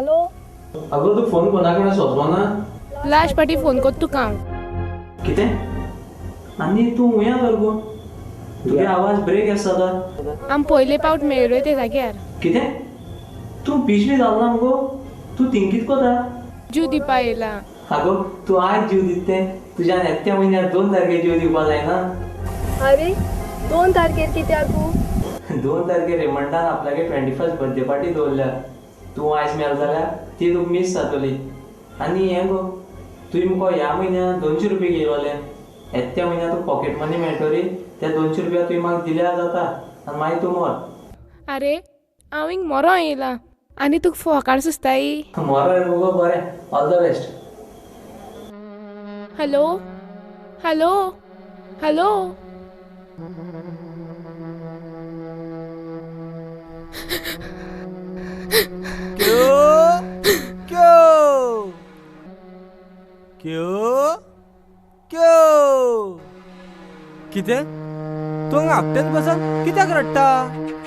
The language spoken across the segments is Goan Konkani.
हॅलो अगो तू फोन कोणा कडेन सोंसलो ना? लास्ट पाटी फोन कर तुका हांव. कितें? आनी तूं हुंया तर गो? तुगे आवाज ब्रेक आसा आतां. आम पयले पावट मेळ्ळो ते जाग्यार. कितें? तूं पिशवी जाल ना मुगो? तूं थिंग कित कोता? जीव दिवपा येयला. आगो तूं आयज जीव दित तें तुज्यान येत्या म्हयन्याक 2 तारखेर जीव दिवपा जायना? अरे 2 तारखेर कित्याक? 2 तारखेर रेमंडान आपल्यागे 21st birthday party दवरल्या. तूं आयज मेल जाल्यार ती तुका मीस जातली. आनी हें गो तुवें मुगो ह्या म्हयन्याक 200 रुपया घेयलोले. येत्या म्हयन्याक तुका पॉकेट मनी मेळटली ते 200 रुपया तुवें म्हाका दिल्यार जाता आनी मागीर तूं मर. आरे हांव हिंग मरो येयलां आनी तुका फोकाळ सुस्ताय. मरो येयला मुगो? बरें, all the best. Hello hello hello. क्यों क्यों क्यों क्यों कितें तूं हांगा आपटेन बसन कित्याक रडटा?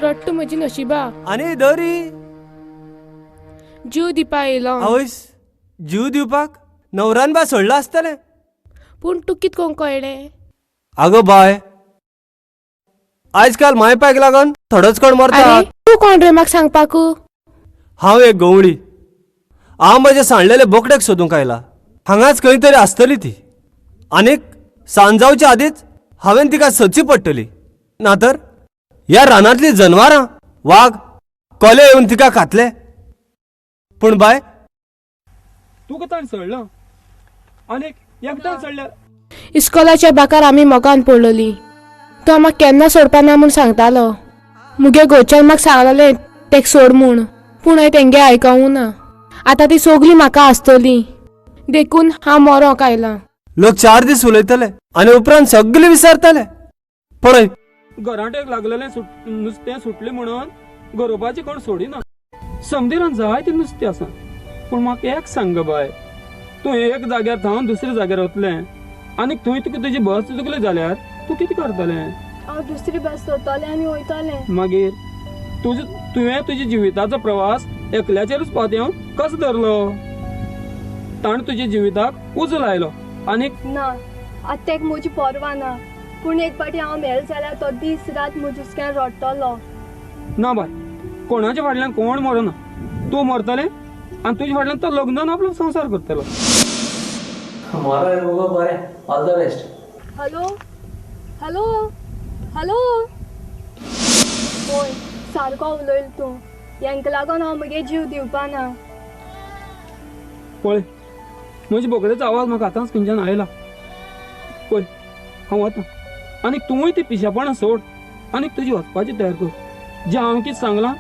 रडटा म्हजी नशिबा. आनी दरी जीव दिवपा येयलो. आवयस, जीव दिवपाक नवरान बा सोडलां आसतलें. पूण तूं कित कोंक कळ्ळें? आगो बाय, आयज काल माय पायक लागून थोडोच कोण मरता. तूं कोण रे म्हाका सांगपाक? हांव एक गवळी. हांव म्हज्या सांडलेले बोकड्याक सोदूंक आयला. हांगाच खंय तरी आसतली ती. आनीक सांज जावच्या आदींच हांवें तिका सोदची पडटली, ना तर ह्या रानांतलीं जनवरां वाग कोले येवन तिका खातले. पूण बाय तुका ताणें सोडलां आनीक एकट्यान सोडल्यार. इस्कोलाच्या बाकार आमी मोगान पडलोली. तो म्हाका केन्ना सोडपा ना म्हूण सांगतालो. मुगे घरच्यान म्हाका सांगलेलें तेका सोड म्हूण, पूण हांवें तेंगे आयकूंक ना. आतां ती सगळीं म्हाका आसतली, देखून हांव मरोंक आयलां. लोक 4 दीस उलयतले आनी उपरांत सगळे विसरतले. पळय घरांटेक लागलेलें नुस्तें सुटलें म्हणून गरोवपाचें कोण सोडिना. समदिरान जायतें नुस्तें आसा, पूण म्हाका एक सांग बाय, तूं एक जाग्यार थावन दुसऱ्या जाग्यार वतलें आनी थंय तुका तुजी बस चुकली जाल्यार तूं कितें करतलें? हांव दुसरी बस सोदतलें आनी वयतलें. मागीर तुवें तुज्या जिविताचो प्रवास एकल्याचेरूच पातयेवन कसो धरलो? ताणें तुज्या जिविताक उजो लायलो आनी ना आतां तेका म्हजी पर्वा ना. पूण एक पाटी हांव मेल जाल्यार तो दीस रात म्हज्या हुस्क्यान रडटलो. ना बाय, कोणाच्या फाटल्यान कोण मरना. तूं मरतलें आनी तुज्या फाटल्यान तो लग्नान आपलो संवसार करतलो. मरो मुगो? बरें, all the best. Hello hello hello. पळय सारको उलयल तूं. हेंका लागून हांव म्हगे जीव दिवपा ना. पळय म्हजे बोकडेचो आवाज म्हाका आतांच खंयच्यान आयला. पळय हांव वता आनी तूंय ती पिशेपणां सोड आनी तुजी वचपाची तयार कर. जें हांवें कितें सांगलां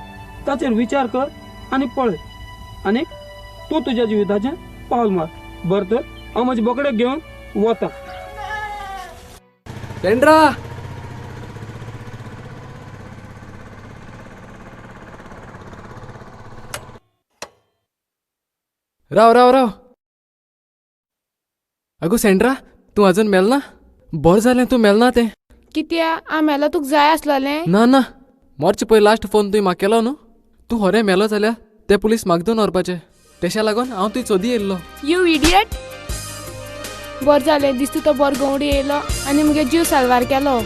ताचेर विचार कर आनी पळय आनी तूं तुज्या जिविताचें पावल मार. बरें तर हांव म्हजे बोकड्याक घेवन वता. सेंड्रा राव राव राव. अगो सेंड्रा, तूं अजून मेलना? बरें जालें तूं मेलना तें. कित्या हांव मेलो तुका जाय आसलोलें? ना ना, मरचे पयर लास्ट फोन तुवें म्हाका केलो न्हू. तूं खरें मेलो जाल्यार ते पुलीस म्हाका दोन व्हरपाचे, तेशा लागून हांव तुजी सोदी येयल्लो. You idiot. बरें जालें दिसता तो बरो गंवडी येयलो आनी मुगे जीव साल्वार केलो.